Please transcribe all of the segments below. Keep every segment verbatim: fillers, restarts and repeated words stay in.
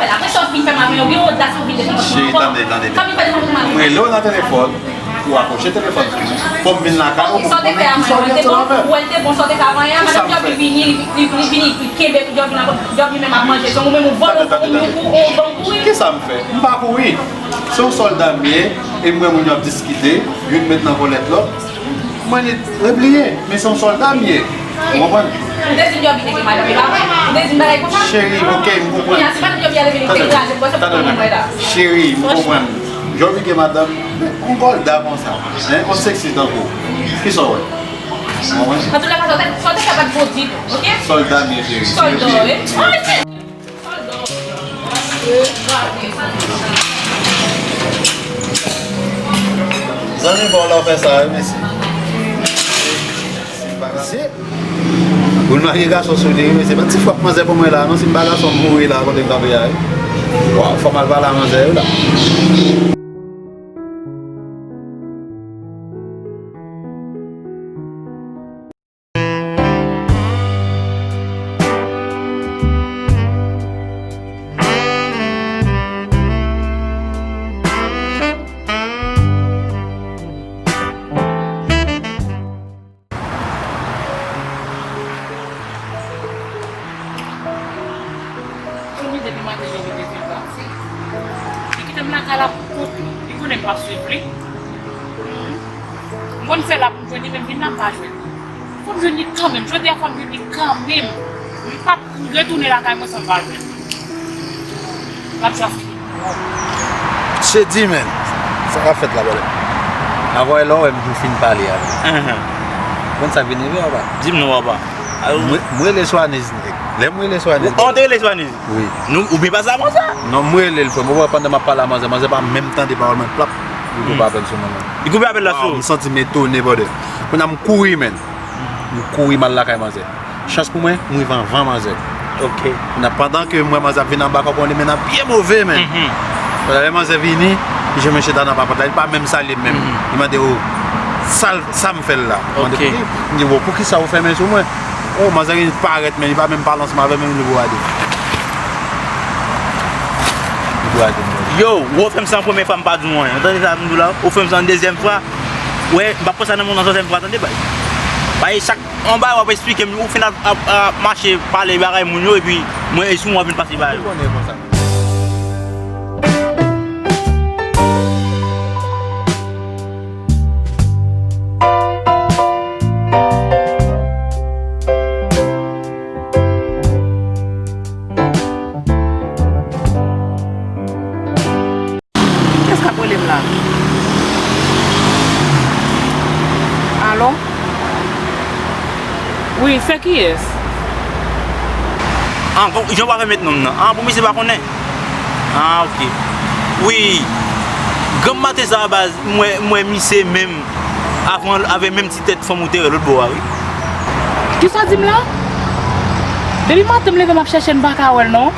Apre sa w fin fè m avè yo, gen odas ou vin devan mwen. Cheri, tande, tande. Sa vin fè devan mwen. M rele w nan telefòn, ou akwoche telefòn. Fò m vin lakay ou pou m konnen kisa w gentan avè m. Ou wè l te bon, sa w te ka vanyan, madanm Djòbi vini, li, li, li vini, li kenbe Djòbi nan, Djòbi menm ap manje. Se ou menm ou vòlè, ou kouri, ou ban m kouri. Kisa m fè? M pa kouri. Se yon sòlda m ye, e m wè moun yo ap diskite, youn met nan kòlèt lòt. Mwen li repliye, men se yon sòlda m ye. Ou konprann? Ou te di Djòbi te gen madanm, e pa vre? Ou te di m bagay konsa? Cheri, oke, m konprann. Kounye a, si madanm Djòbi a leve, li te kraze m, bon, se pou mwen la. Cheri, m konprann. Djòbi gen madanm, men yon sòlda konsa, en, yon seksi tankou. Kisa w wè? Ou konprann? Antouka, sa w te, sa w te fè pa t bon ditou, oke? Sòlda m ye, cheri. Sòlda w ye. Ay, Zanmi pa w la w fè sa, wi, mesye. Mesye. Pou l marye gason sou li, wi, mesye. Pa ti fwap manzè pou mwen la, non, si m pa gason, m mouri la, kote m kanpe a, wi. Waw, fò m al pale a manzè, wi, la. Tony depi maten li rete fè l pati. Li kite m lakay la pou kont li. Li konnen m p ap swiv li. M konn fè la pou m jwenn li, men m vin la m pa jwenn li. Fò m jwenn li kanmenm. Jodi a fò m jwenn li kanmenm. M p ap retounen lakay mwen san m pa jwenn li. L ap ja fini. Chedi, men. Sa k ap fèt la, brother? Avè w la, w wè m fin pale avè w. Konn sa k vin rive, papa? Di m non, papa. M re-, m rele Swaniz, nèg. Lè m rele Swaniz. Ou te rele Swaniz? Wi. Nou, ou byen pase a manzè? Non, m rele l, frè m. Ou wè pandan m ap pale a manzè, manzè pa menm tande pawòl mwen, plap. Li koupe apèl sou mwen, non. Li koupe apèl la sou ou? Waw, m santi m etone, brother. Kounye a m kouri, men. M kouri m al lakay manzè. Chans pou mwen, m rive anvan manzè. Ok. Kounye a, pandan ke m wè manzè ap vin anba kòkon li, men nan byen move, men. Pandan lè manzè vini, li jwenn mwen chita nan papòt la, li pa menm salye m menm. Li mande, "O, sa, sa m fè l la?" M mande, "Pouki?" M di, "O, poukisa ou fèmen sou mwen?" O, manzè vin parèt, men li pa menm pale ansanm avè m, men li gade. Li gade m. Yo, ou fè m sa yon premye fwa, m pa di w anyen. Ou tande sa m di w la? Ou fè m sa yon dezyèm fwa. Wè, m p ap pran sa nan men w nan twazyèm fwa, tande, bay. Bay, chak anba w ap esplike m, ou fin ap, ap, ap mache pale bagay moun yo, epi mwen, e sou mwen w ap vin pase bagay yo. Ou konnen konsa. Kiyès k ap rele m la? Alo? Wi, se kiyès? Ah, bon, jan w pa fè met non m nan. Ah, pou misye pa konnen? Ah, ok. Wi. Granm maten sa a, baz, m wè, m wè misye menm avan, avè menm ti tèt fanm ou te wè lòt bò a, wi. Kisa w di m la? Depi maten m leve m ap chèche l, m pa ka wè l non.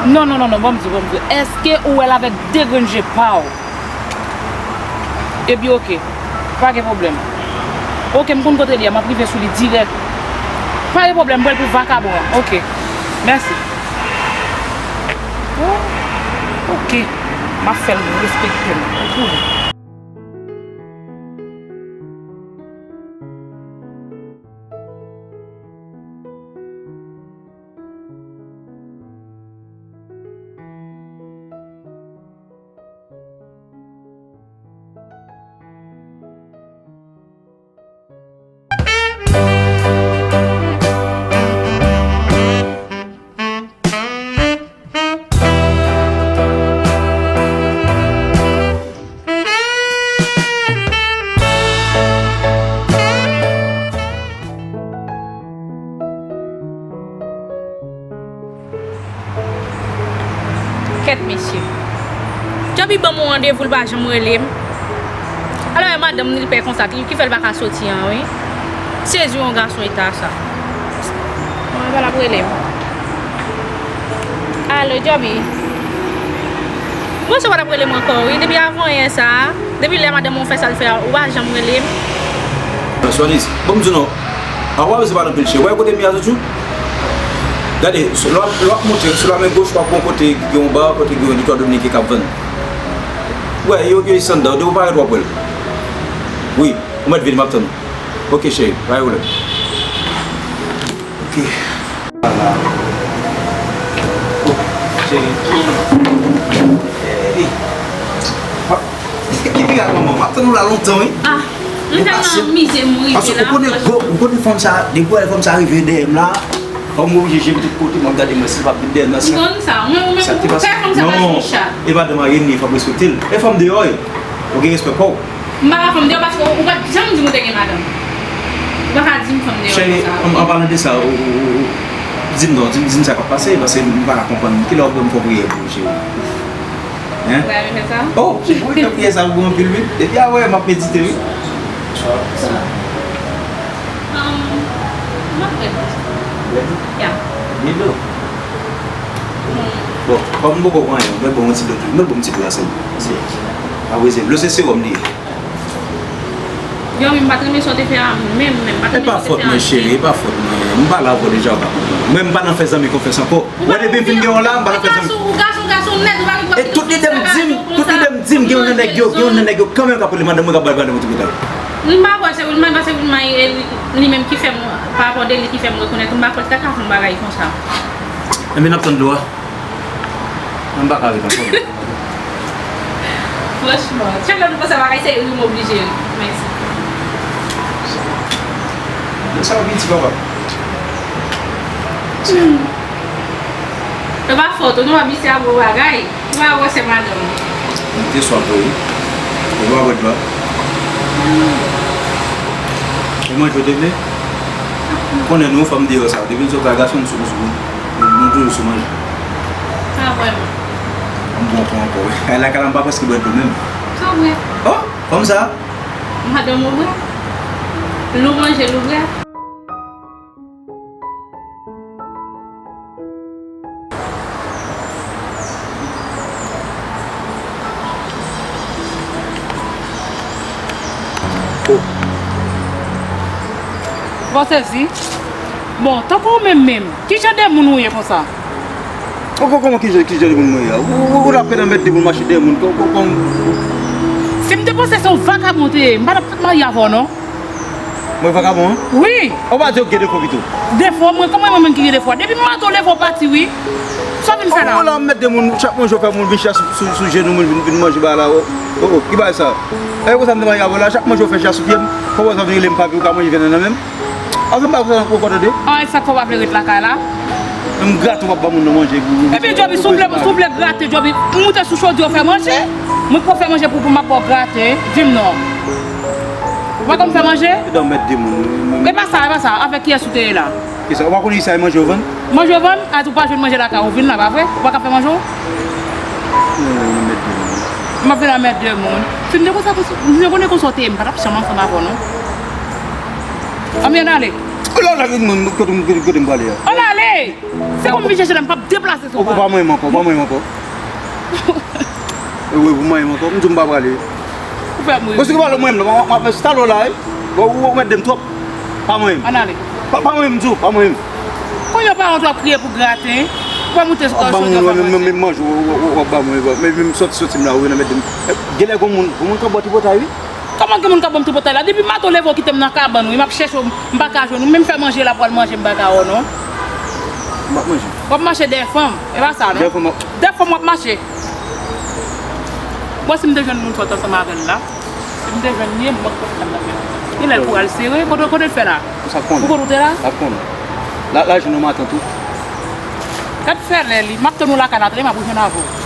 Non, non, non, non, ban m di w, ban m di w. Èske ou wè l avèk de grenn je pa w? Epi oke, pa gen pwoblèm. Oke, m konn kote li a, m ap rive sou li dirèk. Pa gen pwoblèm, m pral pou vakabon an. Oke, mèsi. Oh, oke, m ap fè l respekte m. Oke. Kèt mesye. Djòbi ban m yon randevou, l pa janm rele m. Alò, e madanm ni l pè konsa ki, ki fè l pa ka soti an, wi. M sezi yon gason eta sa. Bon, e pa l ap rele m. Alo, Djòbi. Bon, se pa t ap rele m ankò, wi. Depi avan yè sa a, depi lè madanm ou fè sa l fè a, ou pa janm rele m. Swanis, ban m di w non. Anwa, se pa nan pil chè. Ou wè kote m ye a, Zouzou? Gade, sou, lè w ap, lè w ap monte, sou la men goch, w ap wè yon kote ki gen yon ba, kote ki gen yon de twa dominiken k ap vann. Wè, yo, yo desann dan, depi w parèt w ap wè l. Wi, ou mèt vini, m ap tann ou. Ok, cheri, pa gen pwoblèm. Ok. Ala. Oh, cheri. Hey. Ki mirak manman, m ap tann ou la lontan, wi. Ah, m tèlman anmize m rive la. Paske ou konnen gwo, ou konnen fanm sa, depi w wè fanm sa rive dèyè m la, fò m oblije jwe m tout kote, m ap gade mwen si l p ap vin dèyè m nan. M konn sa, mwen, ou menm, ou fè fanm sa pase yon chat. E madanm Irene, fò m respekte l. E fanm deyò, e. Ou gen respè pa w. M pa ka fanm deyò paske ou pa t janm di m ou te gen madanm. Ou pa ka di m fanm deyò konsa. Cheri, an, an palan de sa, ou, ou, ou, ou, di m non, di m, di m sa k ap pase, paske m pa ka konprann. Kilè w ap ban m fè yon priyè pou ou, cheri? Hein? Ou pa renmen fè sa? Oh, cheri, mwen fè priyè sa pou anpil, wi. Depi a wè, m ap medite, wi. Bonsoir. Bonsoir. Um, m ap redi. Redi? Ya. Gen dlo? Hmm. Bon, kòm m poko pran anyen, mwen bon yon ti dlo tou. Mwen bon yon ti dlo a, sèl. Mèsi. Apreske dlo se sewòm li ye. Yo, men m pa t renmen sa w te fè a menm, menm. M pa t renmen sa w te fè a menm. E pa fòt mwen, cheri, e pa fòt mwen. M pale avè w deja, ou pa konprann. Mwen, m pa nan fè zanmi konfyans ankò. Ou wè, depi m vin gen yon la, m pa nan fè zanmi. Ou gason, ou gason nèt, ou pa gen dwa. E tout lide m di m, tout lide m di m, gen yon nan nèg yo, gen yon nan nèg yo kanmenm k ap rele madanm mwen, k ap bay madanm mwen tout detay. M pa kwè se Wilmay, paske Wilmay, e li, li menm ki fè m, pa rapò de li ki fè m rekonèt, m pa kwè l ta ka fè yon bagay konsa. Enben, n ap tann dlo a. Mwen m pa ka ret ankò. Franchman, chak lè nou panse a bagay serye, wi, m oblije ri. Mèsi. Sa w piti, papa. Hmm. E pa fòt ou non, abise a gwo bagay. Ou pa wè se madanm. Mwen te swa pou ou. Ou pa wè dlo a. Ou manje ou te vle? Konnen nou fanm deyò sa, depi n sot la, gason n sou nou sou nou. Nou toujou sou manje. Pa vrèman. M pran pran ankò wi. Kay lakay la m pa prèske bwè dlo menm. Sa vre. Oh, fanm sa. Madanm ou vre. Lou manje lou vre. Bon, sezi. Bon, tankou ou menm menm, ki jan de moun ou ye konsa? Kòman, kòman ki jan, ki jan de moun mwen ye a? Ou, ou, ou t ap fè nan mèt de moun mache dèyè moun. Kò-, kò-, kòm... Si m te panse se yon vakabon w te ye, m pa t ap fout marye avè w non. Mwen vakabon an? Wi. Ou pa di w gen defo pito? Defo mwen? Kòman mwen menm ki gen defo a? Depi maten w leve w pati wi. Sa w vin fè la? Ou la mèt de moun, chak manje w fè moun vin chita sou, sou, sou jenou moun vin, vin manje bagay la. Oh, oh, oh, ki bagay sa? E konsa m te marye avè w la, chak manje w fè chita sou pye m, kòman sa w vin rele m papi ou ka manje vyann nan nan men m? Anfen, m pa konsa ankò tande. An, e sa k fè w pa vle ret lakay la? M grate w ap ba moun nan manje. Epi Djoby, si w vle, si w vle grate, Djoby, moute sou chodyè w fè manje. Mwen k pou fè manje pou, pou m ap ba w grate, di m non. Ou pa konn fè manje? Edan mèt de moun. E pa sa, e pa sa, avèk kiyès ou te ye la? Kisa, ou pa konn kisa e manje w vann? Manje w vann? A, ou pa jwenn manje lakay ou vin la, pa vre? Ou pa ka fè manje w? Non, non, non, mèt de moun. M ap vin la mèt de moun. Si m te konsa, si m te konnen konsa w te ye, m pa t ap janm ansanm avè w non. Ann ale. Kote m, kote m, kote m prale a? Ann ale! Se pou m vin chèche la, m p ap deplase sou ou pa. Ou pa manyen m ankò, ou pa manyen m ankò. Wi, ou manyen m ankò, m di w m pa prale. Ou fè m ri. Bon, si ou pa manyen m la, m ap, m ap enstale w la, wi. Bon, ou, ou mèt de m twòp. Pa manyen m. Ann ale. Pa, pa manyen m, m di w, pa manyen m. Kounye a paran w ap kriye pou graten, ou pa moute sou kò chodyè w fè manje. M, m, m manje, w, w, w, w ap ba mwen, men, men m sòti, sòti m la, wi, nan mèt de m. Genlè gon moun, gon moun k ap ba w tripotay, wi. Kòman gen moun k ap ban m tripotay la? Depi maten w leve w kite m nan kabann wi, m ap chèche w, m pa ka jwenn ou. Menm fè manje la pou w al manje, m pa ka wè w non. M ap manje. W ap mache dèyè fanm, e pa sa non. Dèyè fanm w ap... Dèyè fanm w ap mache. Bon, si m te jwenn moun sòt ansanm avè l la, si m te jwenn li, m p ap konn sa m t ap fè. Genlè l pou al sere, kote, kote l fè la? Pou sa k konnen. Pou kote w te la? Sa k konnen. La, la jwenn yon matant tou. Gad fè lè li, m ap tann ou lakay la, tande m ap rejwenn avè w.